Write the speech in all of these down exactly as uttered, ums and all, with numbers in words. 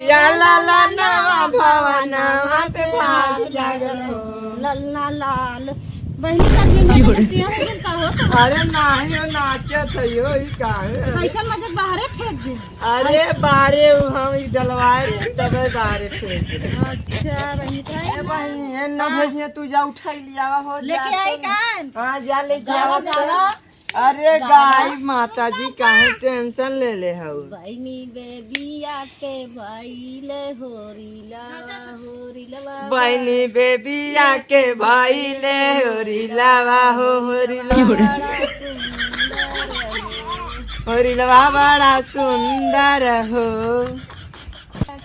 या लाला नवा भवनवा पे भाग जागल हो। ललना लाल। बहिनी, कर दिन में छुट्टियां हो गइल का हो तो? अरे नाही हो, नाचत है यो, ई काहे? कैसन मजे बाहरे फेंक दे। अरे बारे उ हम ई डलवाए रहे, तबे बारे फेंक दे। अच्छा, बहिनी, ए बहिनी, ए ना भैया, तू जा उठाई लियावा हो, लेके आई का? हाँ, जा ले जावा। अरे गाई माता जी, काहे टेंशन ले ले हऊ? बहिनी बेबिया के भइले होरी लावा, होरी लावा। बहिनी बेबिया के भइले होरी लावा हो, होरी लावा। बड़ा सुंदर हो। होरी लावा बड़ा सुंदर हो।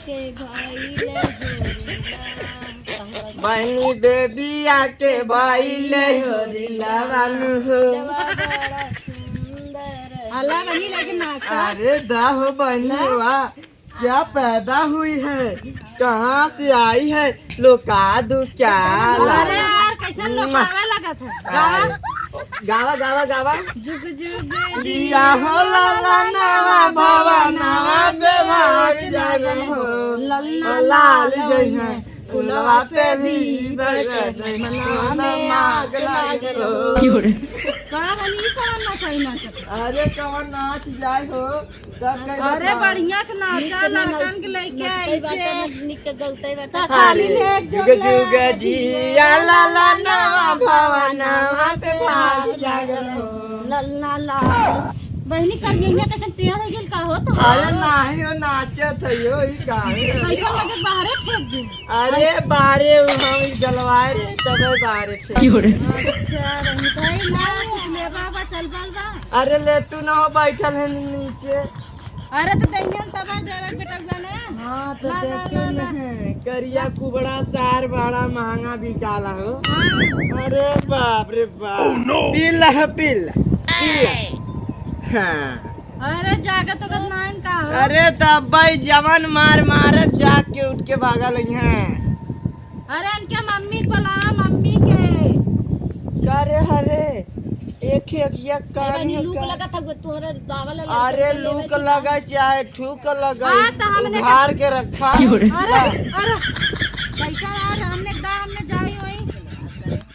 के भइले होरी लावा। बहिनी बेबिया के भइले होरी लावा नु हो। बड़ा सुंदर। अला बहिनी लगे नाचा। अरे दा हो बहिनी, वाह, क्या पैदा हुई है, कहाँ से आई है, लुका दूँ क्या? अरे यार, कैसन लोकावे लगत है। गावा। गावा, गावा, गावा। जुग जुग जिया हो लाला नवा भवनवा पे भाग जागल हो। ललना लाल जइहैं, फुलवा पे भी बरकत है, मनवा में आग लागल हो। का बनी, कवन नाच है, नाच? अरे कवन नाच जाए हो? अरे बढ़िया के नाचा, लड़कन के लेके आई से। निक गलते बात। अरे जुग जुग जिया लाला नवा भवनवा पे भाग जागल हो। ललना लाल। बहिनी, कर गइया कैसे टेढ़ हो गेल का हो तो? अरे नाही हो, नाचत है यो, ई काहे? कैसे मजे बाहरे फेंक दे। अरे बारे उ हम ई डलवाए रहे, तबे बारे फेंक दे। अच्छा, बहिनी, भाई ना कुछ लेबा बा, चल बाल बा। अरे ले तू ना हो, बैठल है नीचे। अरे तो दहियन तबे देवे बेटा जाने। हाँ तो ला, ला, देखे ला, ला। नहीं। करिया कुबड़ा सार बड़ा महंगा बिकाला हो। हाँ। अरे बाप रे बाप। Oh, no। पीला है, पीला, पीला। हाँ। अरे जाके तो कर नाइन का हो। अरे तब भाई जवान मार मारब जाके उठ के भागा लगी हैं। अरे इनके मम्मी को लावा, मम्मी के। का रे, अरे, एक ही एक, एक अरे कान बहिनी, है लूक का? लगत हवे, तोहरे दावा लगे अरे तो लूक लेवे लगा चाहे ठूक लगा, हाँ, तो हमने उघार के रखा। अरे, अरे, पैसा